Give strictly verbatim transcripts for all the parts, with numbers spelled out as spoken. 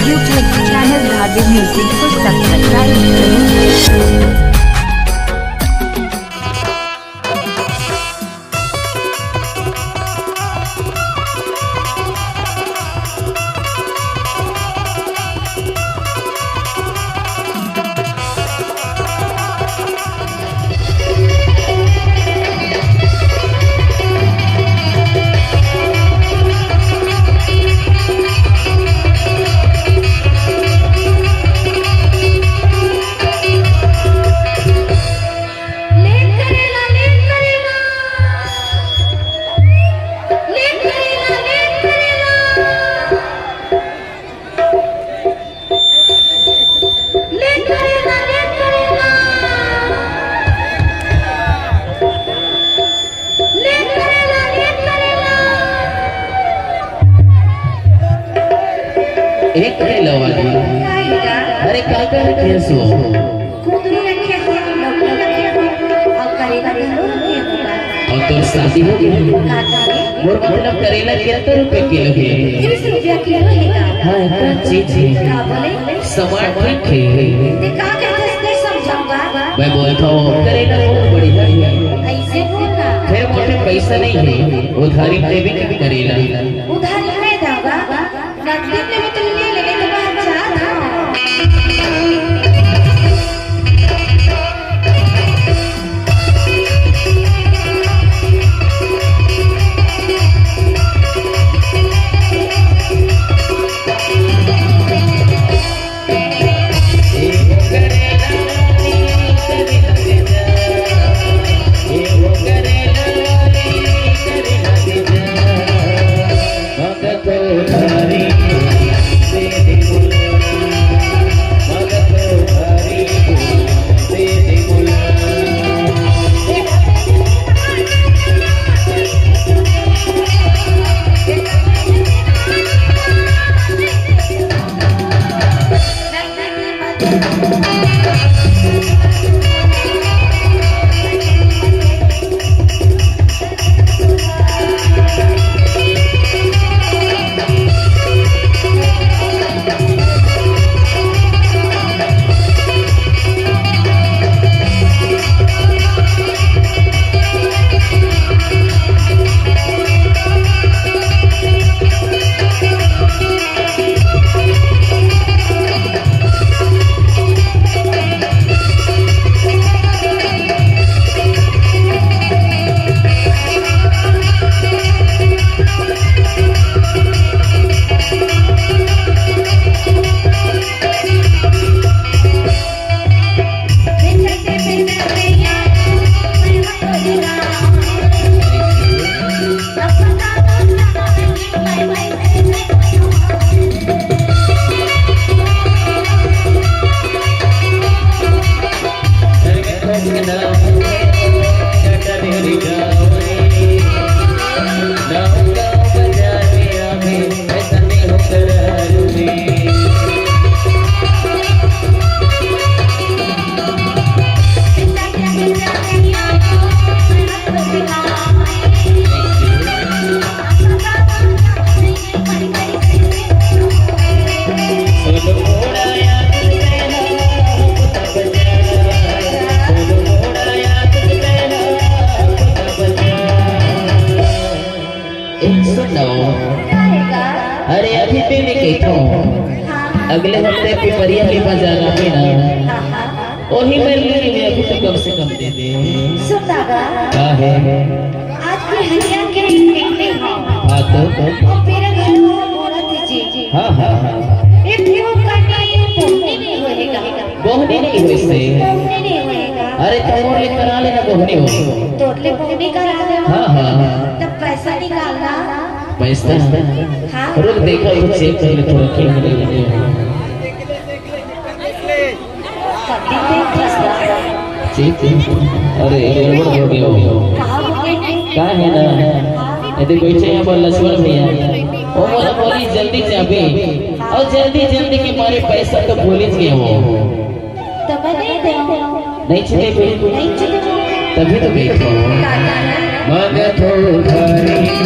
YouTube channel Dhabi Music को subscribe करें। एक करेला वाली। अरे, का कर रखे हो सो? कुंदरू रखे हो, लौकी रखे हो, और करेला घलो रखे हो। और तोर शादी हो गई? का करे? मोर मतलब, करेला कितना रुपए किलो है? तीस रुपया किलो है का? हाँ, एक चीज है। का बोले? सामान ठीक है। ते का कहते, ते समझाऊंगा। मैं बोलता हूँ, करेला बहुत बढ़िया है। ऐसे बोलना। फिर मोटे पैसा नहीं है, उधारी देवे के करेला। उधारी नहीं दूंगा। नकदी में तो ले ले, नहीं तो मैं अच्छा था। एक सुन लो। अरे, अभी भी मैं कहता हूँ, अगले हफ्ते पिपरिया के बाजार आवे ना, वही मेरे लिए अभी तो कम से कम दे दे। सुन दादा। का है? आज के हरिया के एक दिन में हो। हाँ तो? और मेरे घर में औरत जी। हाँ, हाँ, हाँ। एक वो करने बोलने नहीं होएगा। बोहनी नहीं होइसे। बोहनी नहीं होएगा। अरे, तो मोर ले करा लेना बोहनी हो। तोर ले बोहनी करा लेना। हाँ, हाँ। तब पैसा निकालना। पैसा? हाँ। रुक, देखा तो चेक कर ले थोड़ा, क्या मिलेगा। कभी देख ले। चेक कर। अरे, गड़बड़ हो गया हो। कहाँ हो गए? का है ना? ये देखो, पीछे यहाँ पर लक्ष्मण भैया। ओ, बोला, बोली, जल्दी चाबी। और जल्दी, जल्दी के मारे पैसा तो भूल ही गए हो। तो मैं नहीं दे। नहीं चाहिए फिर? नहीं चाहिए। तभी तो बैठो। मांगा तो उधारी।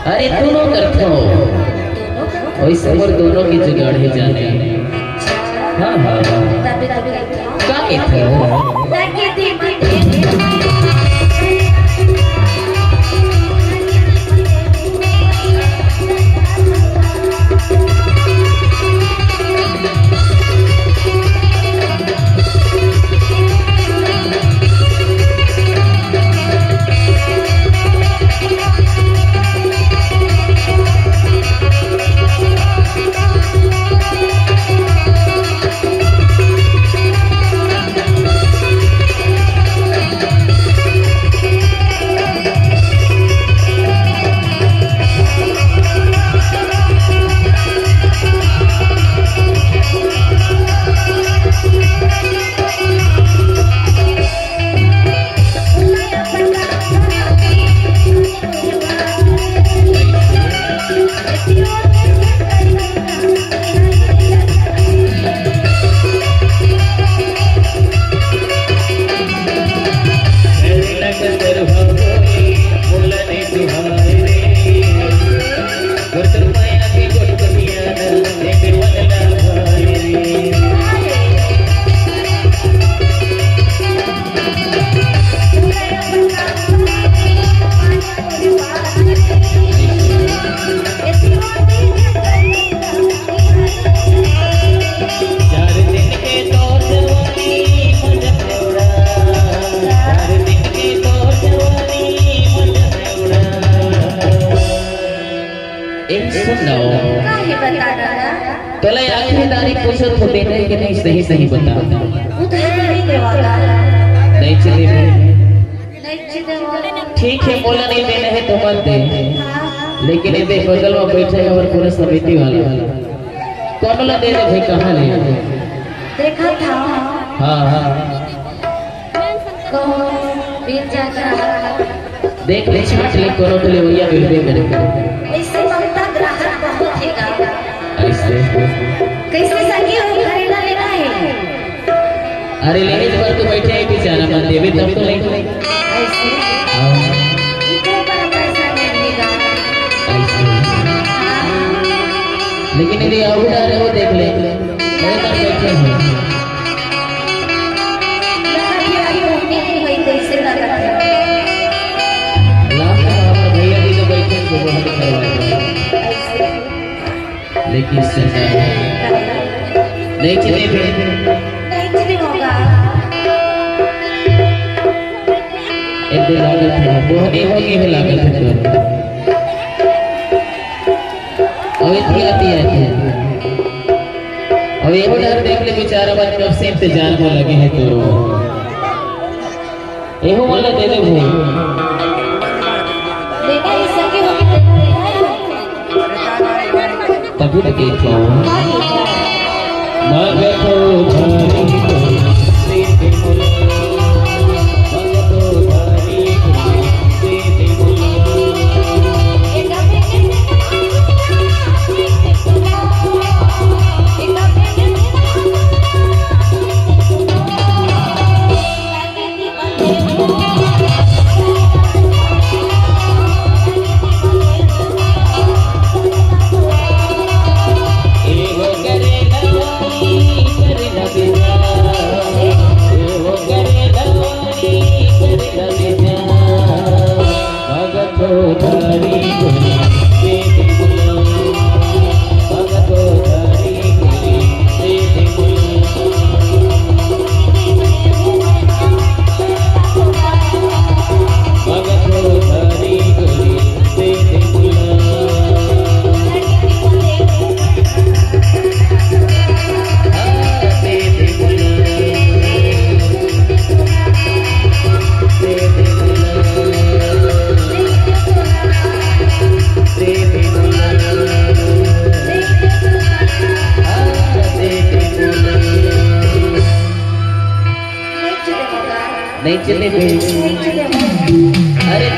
अरे दोनों करथो। वैसे मोर दोनों के जुगाड़ हे जाने। हाँ, हाँ, हाँ। तभी, तभी करथो। का कहिथो? एक सुन ना। काहे बता दादा? तोला आखिरी तारीख पूछत हो, देना हे कि नहीं, सही सही बता। उधार नहीं देवाला। नहीं चले। नहीं चले। ठीक हे, मोला नहीं देना हे तो मत दे। हाँ। लेकिन ये देख, बगल में बैठे हे हमर पूरा समिति वाला। कोनो ला दे दे भाई, कहाँ ले? देखा था। हाँ, हाँ। कहो, बीत जाता। देख ले, छाट ले, कोनो तो लेवइया मिलबे करे। ऐसे ममता ग्राहक बहुत हे का? ऐसे। कैसे संगी हो, खरीदा लेना है? अरे, लेने पर तो बैठे हैं बेचारा, मन देवे तब तो लेंगे। ऐसे? हाँ। इतने पर पैसा नहीं मिलेगा। ऐसे। हाँ। लेकिन यदि और उधार है, वो देख ले। मेरे पास बैठे हैं। लास्ट में हमारे भैया जी तो बैठे हैं, वो बहुत खड़े हैं। लेकिन सरकार नहीं चले थे। एक दिन लागत है, वो नहीं होगी, वो लागत है तो। अउ एती आती आती। अउ एहू डहर देख ले बेचारा मन कब से इंतजार में लगे हे तो। एहू मन ला दे दे भाई। बेटा, ये सखी होगी, तभी तो कहता हूँ। मगतो धरी को दे दे बोलो। मगतो धरी को दे दे बोलो। नहीं चले भाई।